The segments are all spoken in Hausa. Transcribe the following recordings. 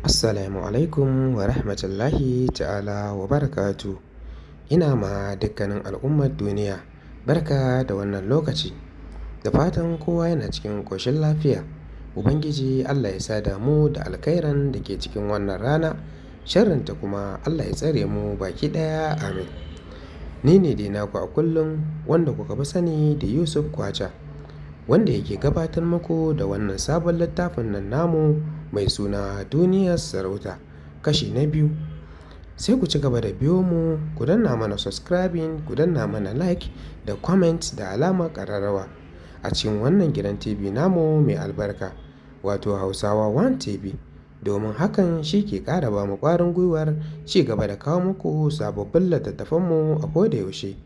Assalamu alaikum wa rahmatullahi ta'ala wa barakatuh. Ina ma dukkanin al'ummar duniya barka da wannan lokaci. Da fatan kowa yana cikin ƙoshin lafiya. Ubangiji Allah ya sada mu da alkhairan da ke cikin wannan rana, sharrinta kuma Allah ya tsare mu baki ɗaya, amin. Ni ne dai naku a kullum wanda kuka fi sani da Yusuf Kwacha, wanda yake gabatar muku da wannan sabon littafin nan namu mai suna Duniyar Sarauta kashi na biyu. Sai ku ci gaba da biyo mu, ku danna mana subscribing, ku danna mana like da comment da alamar ƙararrawa a cikin wannan gidan TV namu mai albarka, wato Hausawa One TV. Domin hakan shi ke ƙara ba mu ƙwarin gwiwar ci gaba da kawo muku sababbin littattafanmu a koda yaushe.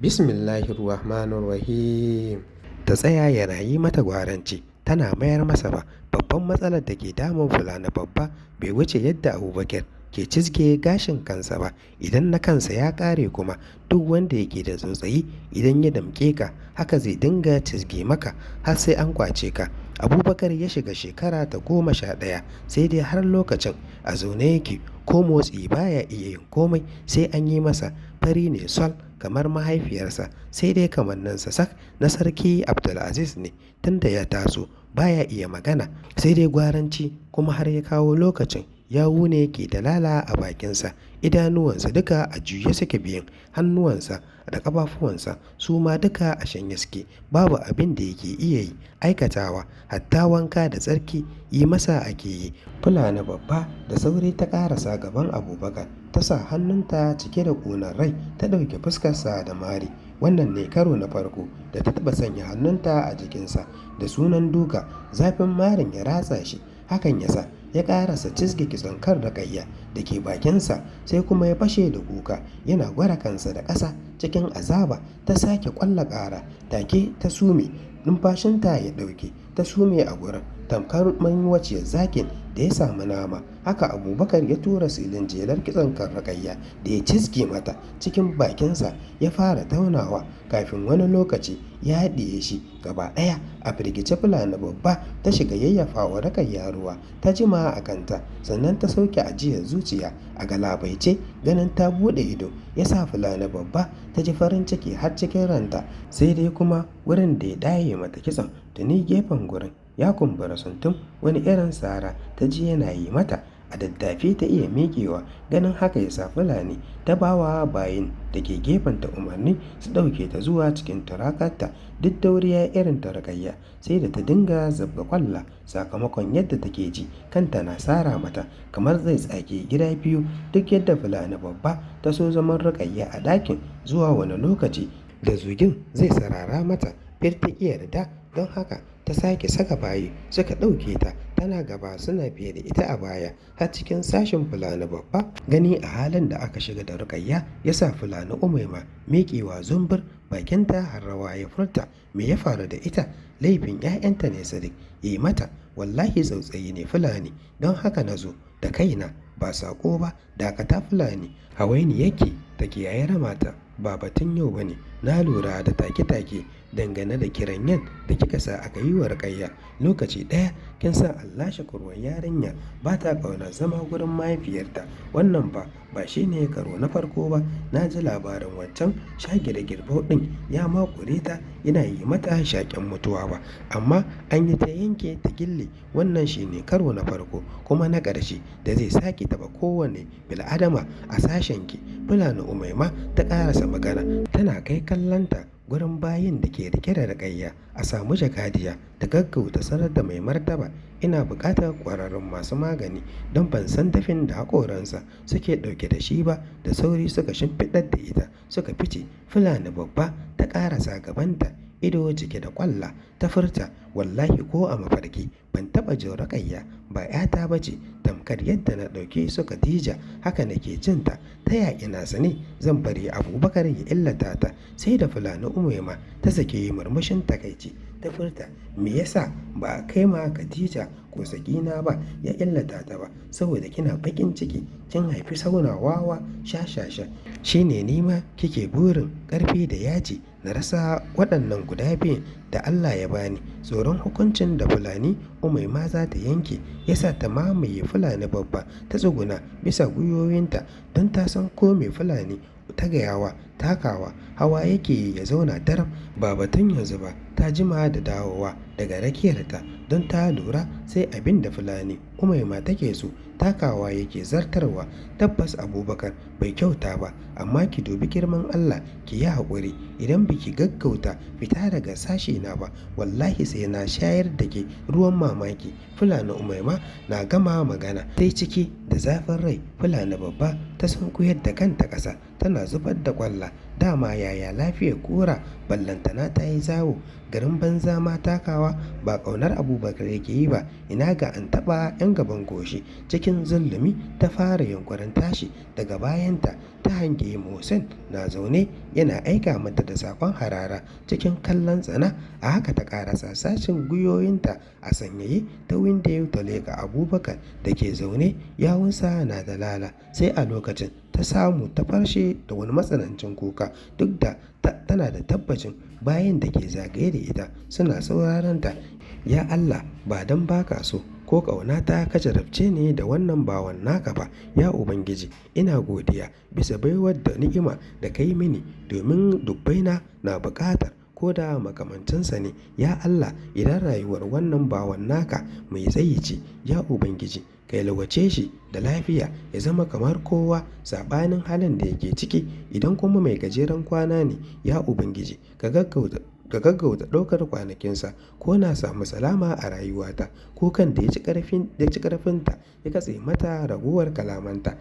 Bismillahirrahmanirrahim. Ta tsaya yana yi mata gwaranci, tana mayar masa ba. Babban matsalar da ke damun Fulani babba bai wuce yadda Abubakar ke cizge gashin kansa ba. Idan na kansa ya ƙare kuma duk wanda yake da tsautsayi idan ya damƙe ka, haka zai dinga cizge maka har sai an ƙwace ka. Abubakar ya shiga shekara ta 11, sai dai har lokacin a zaune yake, ko motsi baya iya yin komai sai an yi masa. Fari ne sol kamar mahaifiyarsa, sai dai kamanninsa sak na Sarki Abdulaziz ne. Tunda ya taso baya iya magana sai dai gwaranci, kuma har ya kawo lokacin yawu ne ke dalala a bakinsa. Idanuwansa duka a juye suke biyun, hannuwansa da ƙafafuwansa su ma duka a shanye suke. Babu abin da yake iya yi aikatawa, hatta wanka da tsarki yi masa ake yi. Fulani babba da sauri ta ƙarasa gaban Abubakar, ta sa hannunta cike da ƙunar rai ta ɗauke fuskarsa da mari. Wannan ne karo na farko da ta taɓa sanya hannunta a jikinsa da sunan duka. Zafin marin ya ratsa shi, hakan ya sa ya ƙarasa cizge kitson kan Rukayya da ke bakinsa, sai kuma ya fashe da kuka yana gwara kansa da ƙasa cikin azaba. Ta sake ƙwalla ƙara, take ta sume, numfashinta ya ɗauke, ta sume a gurin tamkar mayunwaciyar zakin da ya samu nama. Haka Abubakar ya tura silin jelar kitson kan Rukayya da ya cizge mata cikin bakinsa, ya fara taunawa. Kafin wani lokaci ya haɗiye shi gaba ɗaya. A firgice Fulani babba ta shiga yayyafawa Rukayya ruwa, ta jima a kanta, sannan ta sauke ajiyar zuciya a galabaice. Ganin ta buɗe ido ya sa Fulani babba ta ji farin ciki har cikin ranta. Sai dai kuma wurin da ya ɗaye mata kitson tuni gefen gurin ya kumbura suntum. Wani irin sara ta ji yana yi mata. A daddafe ta iya miƙewa. Ganin haka ya sa Fulani ta bawa bayin da ke gefenta umarni su ɗauke ta zuwa cikin turakarta. Duk dauriya irin ta Rukayya sai da ta dinga zabga ƙwalla sakamakon yadda take ji kanta na sara mata kamar zai tsage gida biyu. Duk yadda Fulani babba ta so zaman Rukayya a ɗakin zuwa wani lokaci da zugin zai sarara mata, fir ta ƙi yarda. Don haka ta sake saka bayi suka ɗauke ta, tana gaba suna biye da ita a baya har cikin sashin Fulani babba. Gani a halin da aka shiga da Rukayya ya sa Fulani Umaima miƙewa zumbur, bakinta har rawa ya furta, me ya faru da ita? Laifin 'ya'yanta ne Sadiq ya yi mata. Wallahi tsautsayi ne Fulani, don haka na zo da kaina ba saƙo ba. Dakata Fulani, hawaini yake ta kiyaye ramata, ba batun yau ba ne. Na lura da take-take dangane da kiranyen da kika sa aka yi wa Rukayya. Lokaci ɗaya kin sa Allah shakurwar yarinya ba ta ƙaunar zama gurin mahaifiyarta. Wannan ba shi ne karo na farko ba. Na ji labarin wancan shagire girbau ɗin ya makure ta yana yi mata shaƙen mutuwa ba, amma an yi ta yanke ta gille. Wannan shi ne karo na farko kuma na ƙarshe da zai sake taɓa kowane bil'adama a sashenki. Fulani Umaima ta ƙarasa magana tana kai kallonta gurin bayin da ke riƙe da Rukayya. A samu jakadiya ta gaggauta sanar da mai martaba ina buƙatar ƙwararrun masu magani, don ban san dafin da haƙoransa suke ɗauke da shi ba. Da sauri suka shimfiɗar da ita suka fice. Fulani babba ta ƙarasa gabanta, ido cike da ƙwalla, ta furta, wallahi ko a mafarki ban taɓa jin Rukayya ba 'yata ba ce. Tamkar yadda na ɗauki su Khadija haka nake jin ta. Ta ya ina sane zan bari Abubakar ya illata ta? Sai da Fulani Umaima ta sake murmushin takaici ta furta, me yasa ba a kai ma Khadija ko Sakina ba ya illata ta ba? Saboda kina baƙin ciki kin haifi sauna wawa shashasha, shine nima kike burin ƙarfi da yaji na rasa waɗannan guda biyun da Allah ya bani. Tsoron hukuncin da Fulani Umaima za ta yanke ya sa ta mamaye Fulani Babba ta tsuguna bisa gwiwowinta don ta san ko me Fulani ta gayawa takawa hawa yake ya zauna daram. Ba batun yanzu ba, ta jima da dawowa daga rakiyarta don ta lura sai abin da Fulani Umaima take so takawa yake zartarwa. Tabbas Abubakar bai kyauta ba, amma ki dubi girman Allah ki yi haƙuri. Idan biki gaggauta fita daga sashena ba, wallahi sai na shayar da ke ruwan mamaki. Fulani Umaima na gama magana sai ciki da zafin rai Fulani Babba ta sunkuyar da kanta ƙasa tana zubar da ƙwalla. Dama yaya lafiyar kura, ballantana ta yi zawo. Garin banza ma takawa ba ƙaunar Abubakar yake yi ba, ina ga an taɓa 'yan gaban goshi. Cikin zulumi ta fara yunƙurin tashi daga bayanta ta hangi Muhsin na zaune yana aika mata da saƙon harara cikin kallon tsana. A haka ta ƙarasa sashin gwiwoyinta a sanyaye ta windiyo ta leƙa Abubakar da ke zaune yawunsa na dalala. Sai a lokacin ta samu ta farshe da wani matsanancin kuka, duk da tana da tabbacin bayin da ke zagaye da ita suna sauraron ta. Ya Allah, ba don ba ka so ko ƙaunata ka jarabce ni da wannan bawan naka ba. Ya Ubangiji, ina godiya bisa baiwar da ni'ima da ka yi mini, domin dubbaina na buƙatar ko da makamancinsa ne. Ya Allah, idan rayuwar wannan bawan naka mai tsayi ce, ya Ubangiji, ka yalwace shi da lafiya ya zama kamar kowa saɓanin halin da yake ciki. Idan kuma mai gajeren kwana ne, ya Ubangiji, ka gaggauta ɗaukar kwanakinsa ko na samu salama a rayuwata. Kukan da ya ci ƙarfinta ya katse mata ragowar kalamanta.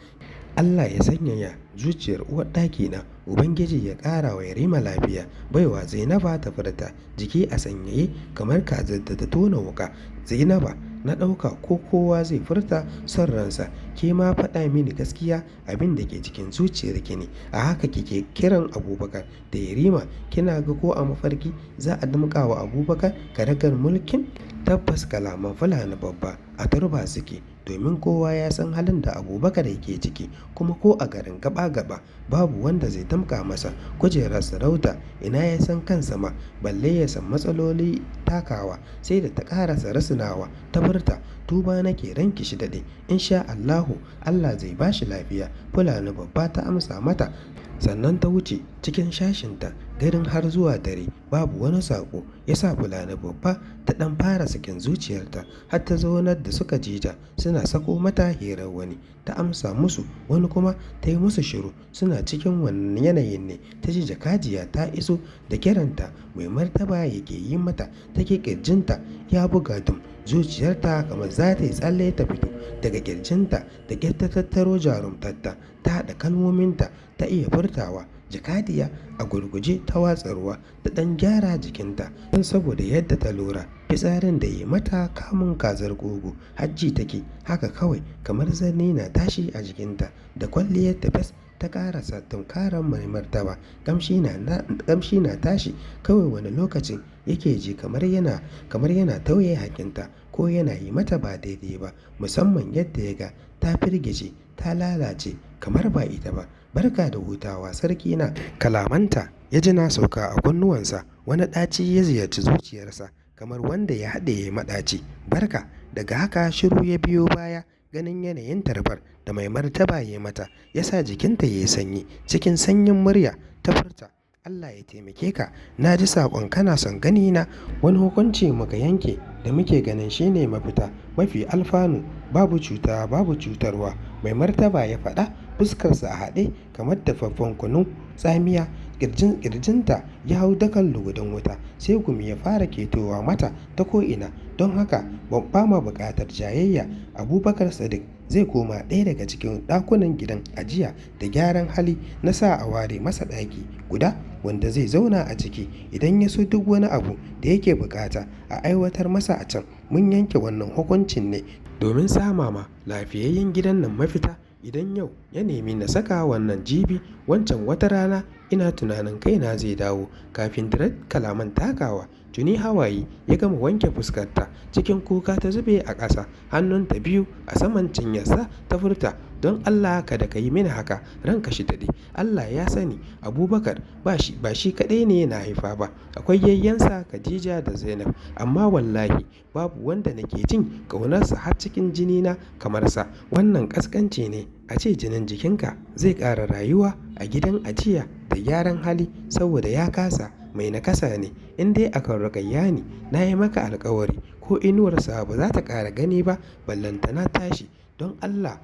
Allah ya sanyaya zuciyar uwar ɗakina, Ubangiji ya ƙara wa Yarima lafiya. Baiwa Zainaba ta furta, jiki a sanyaye kamar kazar da ta tona wuƙa. Zainaba, na ɗauka ko kowa zai furta son ransa, ke ma faɗa mini gaskiya abin da ke cikin zuciyarki ne. A haka kike kiran Abubakar da Yarima, kina ga ko a mafarki za a damƙa wa Abubakar karagar mulkin? Tabbas kalaman Fulani Babba a turba suke, domin kowa ya san halin da Abubakar yake ciki, kuma ko a garin gaba-gaba babu wanda zai damƙa masa kujerar sarauta. Ina ya san kansa ma, balle ya san matsaloli takawa. Sai da ta ƙarasa rusunawa ta furta, tuba nake ranki shi daɗe, insha Allahu Allah zai ba shi lafiya. Fulani Babba ta amsa mata, sannan ta wuce cikin shashinta. Garin har zuwa dare babu wani saƙo ya sa Fulani Babba ta ɗan fara sakin zuciyarta, har ta zaunar da suka jita suna sako mata hirar wani. Ta amsa musu, wani kuma ta yi musu shiru. Suna cikin wannan yanayin ne ta ji jakajiya ta iso da kiranta mai martaba yake yi mata. Take ƙirjinta ya buga dum, zuciyarta kamar za ta yi tsalle ta fito daga ƙirjinta. Da ƙyar ta tattaro jarumtarta ta haɗa kalmominta ta iya furtawa. Jakadiya a gurguje ta watsa ruwa ta ɗan gyara jikinta, don saboda yadda ta lura fitsarin da yi mata kamun kazar gogo. Hajji take haka kawai kamar zanni na tashi a jikinta. Da kwalliyar ta fes ta ƙarasa tunkarar mai martaba. Ƙamshi na tashi kawai. Wani lokacin yake ji kamar yana tauye hakinta ko yana yi mata ba daidai ba, musamman yadda ya ga ta firgice ta lalace kamar ba ita ba. Barka da hutawa sarki na. Kalamanta ya ji na sauka a kunnuwansa. Wani ɗaci ya ziyarci zuciyarsa kamar wanda ya haɗiye maɗaci. Barka. Daga haka shiru ya biyo baya. Ganin yanayin tarbar da mai martaba ya mata ya sa jikinta ya yi sanyi. Cikin sanyin murya ta furta, Allah ya taimake ka, na ji saƙon kana son gani na. Wani hukunci muka yanke da muke ganin shine mafita mafi alfanu, babu cuta babu cutarwa. Mai martaba ya faɗa, fuskarsa a haɗe kamar dafaffen kunun tsamiya. Ƙirjinta ya hau dakan lugudan wuta, sai gumi ya fara ketowa mata ta ko'ina. Don haka ba ma buƙatar jayayya. Abubakar Sadiq zai koma ɗaya daga cikin ɗakunan gidan ajiya da gyaran hali. Na sa a ware masa ɗaki guda wanda zai zauna a ciki. Idan ya so duk wani abu da yake buƙata a aiwatar masa a can. Mun yanke wannan hukuncin ne domin sama ma lafiyayyen gidan nan mafita. Idan yau ya nemi na saka wannan, jibi wancan, wata rana Ina tunanin kaina zai dawo. Kafin dirar kalaman takawa, tuni hawaye ya gama wanke fuskarta. Cikin kuka ta zube a ƙasa, hannunta biyu a saman cinyarsa ta furta, don Allah kada ka yi mini haka, ranka shi daɗe. Allah ya sani Abubakar ba shi kaɗai ne na haifa ba, akwai yayyensa Khadija da Zainab, amma wallahi babu wanda nake jin ƙaunarsa har cikin jinina kamar sa. Wannan ƙasƙanci ne a ce jinin jikinka zai ƙara rayuwa a gidan ajiya da gyaran hali saboda ya kasa, mai nakasa ne. In dai akan Rukayya ne, na yi maka alƙawari ko inuwarsa ba za ta ƙara gani ba, ballantana tashi. Don Allah.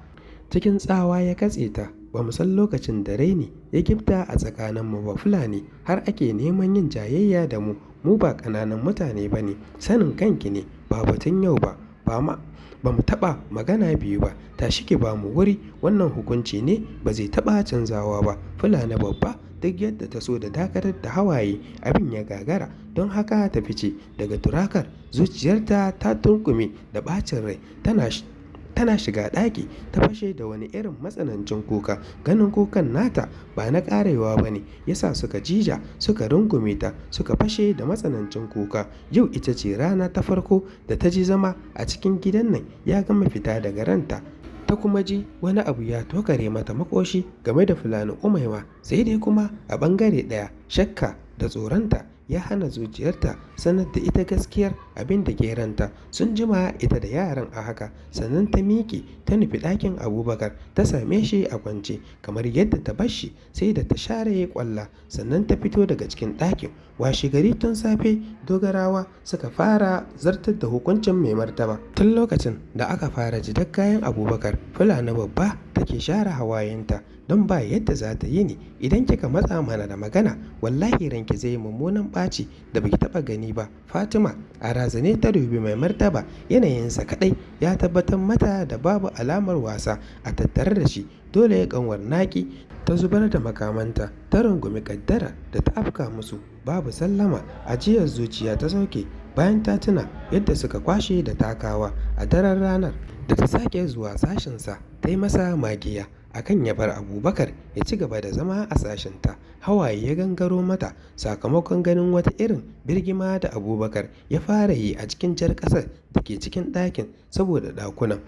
Cikin tsawa ya katse ta, ba mu san lokacin da raini ya gifta a tsakaninmu ba Fulani, har ake neman yin jayayya da mu. Mu ba ƙananan mutane ba ne, sanin kanki ne, ba batun yau ba, ba mu taɓa magana biyu ba. Tashi ki ba mu wuri, wannan hukunci ne ba zai taɓa canzawa ba. Fulani babba duk yadda ta so da dakatar da hawaye, abin ya gagara, don haka ta fice daga turakar. Zuciyarta ta tunkume da ɓacin rai. Tana shiga ɗaki ta fashe da wani irin matsanancin kuka. Ganin kukan nata ba na ƙarewa ba ne ya sa suka jija suka rungume ta suka fashe da matsanancin kuka. Yau ita ce rana ta farko da ta ji zama a cikin gidan nan ya gama fita daga ranta. Ta kuma ji wani abu ya tokare mata makoshi game da Fulani Umaima. Sai dai kuma a ɓangare ɗaya shakka da tsoronta ya hana zuciyarta sanar da ita gaskiyar abin da ke ranta. Sun jima ita da yaran a haka, sannan ta miƙe ta nufi ɗakin Abubakar. Ta same shi a kwance kamar yadda ta bar shi, sai da ta share ƙwalla sannan ta fito daga cikin ɗakin. Washe gari tun safe dogarawa suka fara zartar da hukuncin mai martaba. Tun lokacin da aka fara jidar kayan Abubakar, Fulani babba take share hawayenta don ba yadda za ta yi ne. Idan kika matsa mana da magana, wallahi ranki zai yi mummunan ɓaci da baki taɓa gani ba. Fatima a razane ta dubi mai martaba, yanayinsa kaɗai ya tabbatar mata da babu alamar wasa a tattare da shi. Dole ya ƙanwar naki ta zubar da makamanta, ta rungumi ƙaddara da ta afka musu babu sallama. Ajiyar zuciya ta sauke bayan ta tuna yadda suka kwashe da takawa a daren ranar da ta sake zuwa sashensa ta yi masa magiya akan ya bar Abubakar ya ci gaba da zama a sashenta. Hawaye ya gangaro mata sakamakon ganin wata irin birgima da Abubakar ya fara yi a cikin jar ƙasar da ke cikin ɗakin, saboda ɗakunan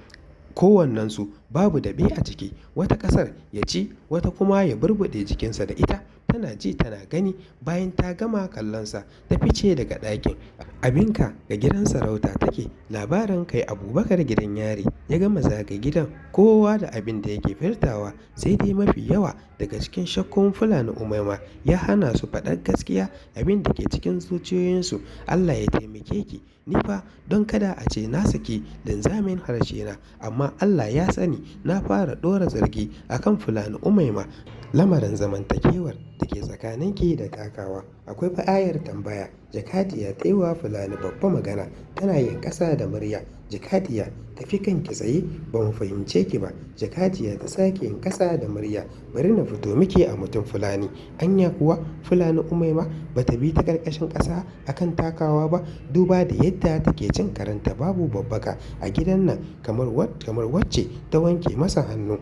kowannensu babu daɓe a ciki. Wata ƙasar ya ci, wata kuma ya burbuɗe jikinsa da ita. Tana ji tana gani. Bayan ta gama kallonsa ta fice daga ɗakin. Abinka ga gidan sarauta take. Labarin kai Abubakar gidan yari ya gama zaga gidan, kowa da abin da yake furtawa, sai dai mafi yawa daga cikin shakkun Fulani Umaima ya hana su faɗar gaskiya abin da ke cikin zuciyoyinsu. Allah ya taimake ki, ni fa don kada a ce na saki linzamin harshena, amma Allah ya sani na fara ɗora zargi akan Fulani Umaima. Lamarin zamantakewar da ke tsakaninki da takawa akwai fa ayar tambaya. Jakadiya ta yi wa Fulani babba magana tana yin ƙasa da murya. Jakadiya, tafi kanki tsaye, ba mu fahimce ki ba. Jakadiya ta sake yin ƙasa da murya. Bari na fito miki a mutum Fulani. Anya kuwa Fulani Umaima ba ta bi ta ƙarƙashin ƙasa akan takawa ba, duba da yadda take cin karanta babu babbaka a gidan nan kamar wacce ta wanke masa hannu.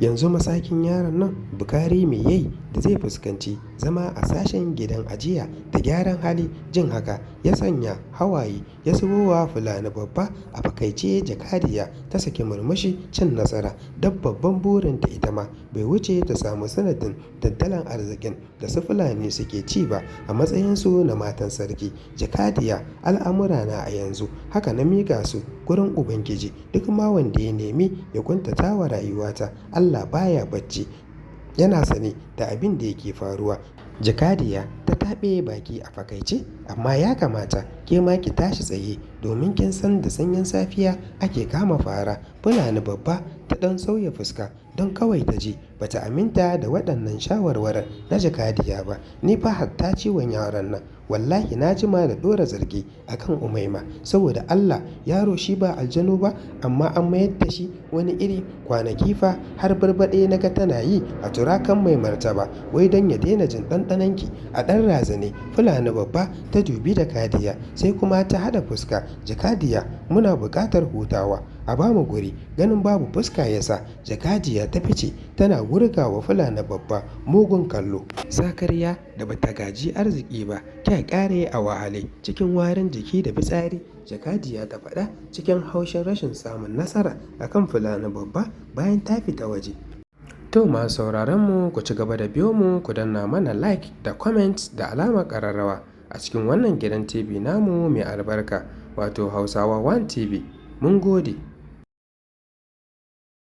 Yanzu masakin yaron nan Bukari me yayi da zai fuskanci zama a sashen gidan ajiya da gyaran hali? Jin haka ya sanya hawaye ya zubowa Fulani babba. A fakaice Jakadiya ta saki murmushi cin nasara, don babban burinta ita ma bai wuce ta samu sanadin tattalin arzikin da su Fulani suke ci ba a matsayinsu na matan sarki. Jakadiya, al'amurana a yanzu haka na miƙa su gurin Ubangiji. Duk ma wanda ya nemi ya kuntata wa rayuwata, Allah baya bacci, yana sane da abin da yake faruwa. Jakadiya ta taɓe baki a fakaice, amma ya kamata ke ma ki tashi tsaye domin kin san da sanyin safiya ake kama fara. Fulani babba ta ɗan sauya fuska don kawai ta ji bata aminta da waɗannan shawarwarin na Jakadiya ba. Ni fa hatta ciwon yaron nan wallahi na jima da ɗora zargi akan Umaima, saboda Allah yaro shi ba aljanu ba, amma an mayar da shi wani iri. Kwanaki fa har barbaɗe na ga tana yi a turakan mai martaba, wai don ya daina jin ɗanɗanonki. A ɗan razane Fulani babba ta dubi Jakadiya, sai kuma ta haɗa fuska. Jakadiya, muna buƙatar hutawa, a bamu guri. Ganin babu fuska ya sa Jakadiya Jakadiya ta fice tana wurga wa Fulani Babba mugun kallo. Sakarya da ba ta gaji arziki ba, kya ƙare a wahale cikin warin jiki da fitsari, Jakadiya ta faɗa cikin haushin rashin samun nasara a kan Fulani Babba bayan ta fita waje. To masu sauraron mu, ku ci gaba da biyo mu, ku danna mana like da comment da alamar ƙararrawa a cikin wannan gidan TV namu mai albarka, wato Hausawa One TV. Mun gode.